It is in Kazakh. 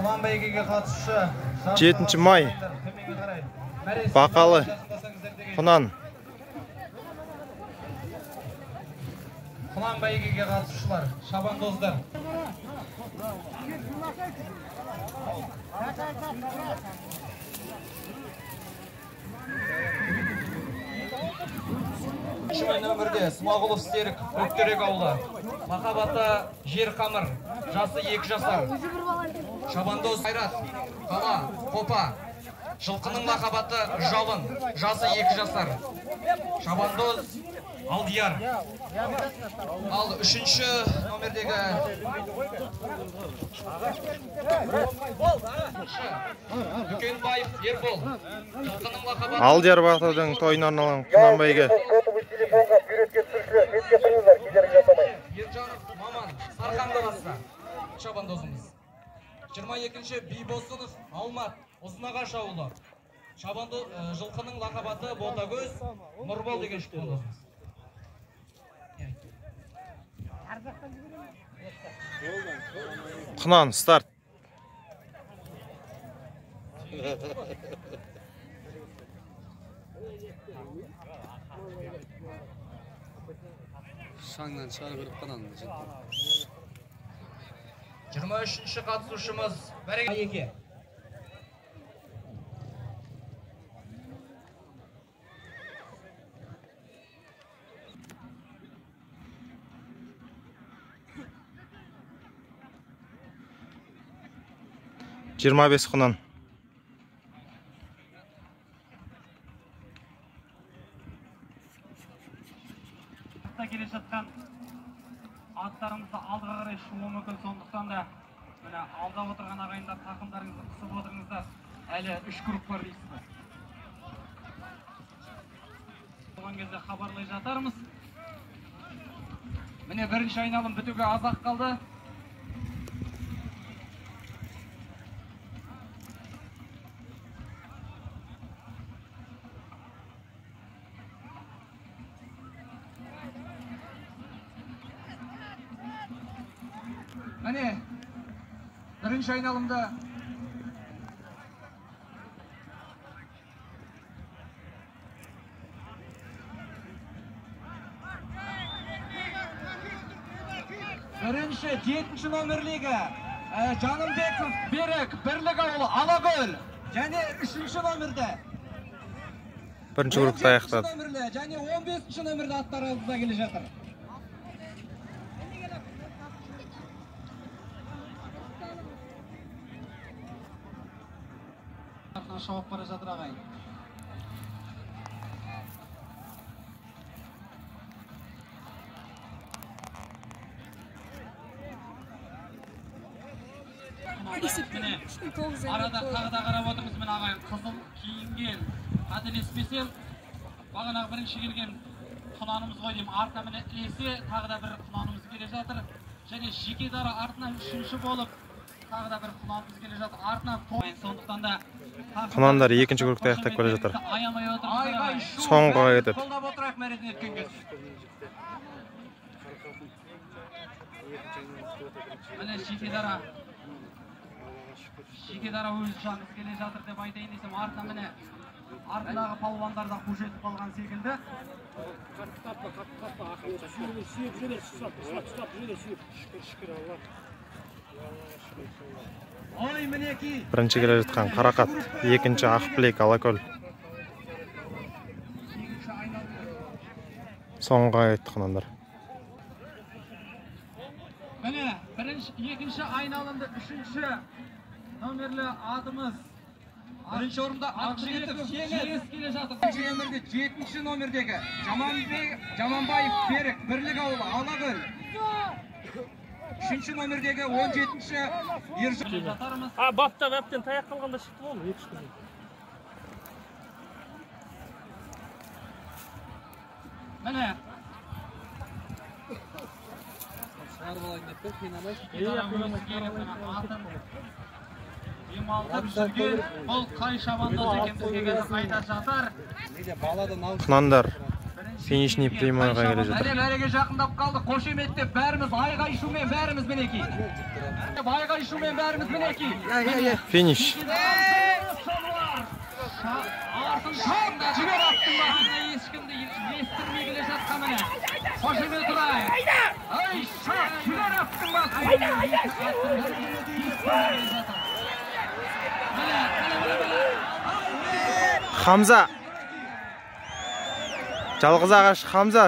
Құлан бәйгеге қатысушы 7 май. Бақалы құнан. Құлан бәйгеге қатысушылар, шабандоздар. Үшінші нөмірде Смағұлов Серік, Көктерек ауылы. Махаббаты жер қамыр, жасы 2 жасар. Шабандоз Қайрат, қала, Қопа. Жылқының махаббаты Жалын, жасы 2 жасар. Шабандоз Алдияр. Ал үшінші номердегі Дүкенбаев Ербол. Жылқының махаббаты Алдияр батырдың тойына арналған құнан бәйге. Ержанов Маман, Сарқан қаласы. Шабандозымыз. 22-ші Бейбосынов Алмат, Ұзынағаш ауылы. Шабандоз жылқының лақабаты Ботагөз Нұрбол деген шабандозымыз. Құнан старт. Шаңнан шығарып беріп қалған. 23-ші қатысушымыз Бәреке. Жиырма бес құнан. Келе жатқан аттарымызды алдыға қарай шығуы мүмкін, сондықтан да міне алда отырған ағайындар тақымдарыңызды қысып отырыңыздар. Әлі 3 круг бар дейсіз бе? Болған кезде хабарлай жатармыз. Міне бірінші айналым бітуге аз-ақ қалды. Міне бірінші айналымда бірінші 7-ші номерлегі Жанымбеков Берік, Бірлік ауылы, Алакөл. Және 3-ші номерде бірінші кругты аяқтады. Және 15-ші номерде аттар алдында келе жатыр. Шауып бара жатыр ағайын. Міне арада тағы да қарап отырмыз, міне ағайын, қызыл киінген, қателеспесем бағанағы бірінші келген құнанымыз ғой деймін, артына міне ілесе тағы да бір құнанымыз келе жатыр. Және жеке дара артынан үшінші болып тағы да бір құнанымыз келе жатыр. Артынан сондықтан да құнандар екінші кругты аяқтап келе жатыр. Соңғыға кетеді. Қолдап отырайық мәреден өткен кез. Міне жеке дара өз жанымыз келе жатыр деп айтайын десем, артынан міне артындағы палуандар да қу жетіп қалған секілді. Ой, мінекей. Бірінші келе жатқан Қарақат, екінші Ақбілек Алакөл. Соңға кетті құнандар. Міне бірінші, екінші айналымды үшінші номерлі атымыз. Бірінші орында Ақжігітов Жеңіс келе жатыр. Бірінші номерде 7-ші номердегі Жаманбаев Берік, Бірлік ауылы, Алакөл. Үшінші номердегі 17-ші Ержан. А, баптап әбден таяқ қалғанда шықты ғой, 2-3 күн. Міне. Шығарып алайын деп пе, қинамай. Демалтып жүрген бұл қай шабандоз екен бізге қазір айта жатар. Құнандар Финишный прямойға келе жатыр. Міне, мәреге жақындап қалды. Қошеметтеп бәріміз айғай шумен бәріміз, мінекей. Айғай шумен бәріміз, мінекей. Финиш. Артын жібер аттың басын. Ешкімді естірмей келе жатқан, міне. Қошемет ұрайық. Ай, шап, жібер аттың басын. Міне, міне, міне, міне. Хамза. Жалғыз ағаш Хамза.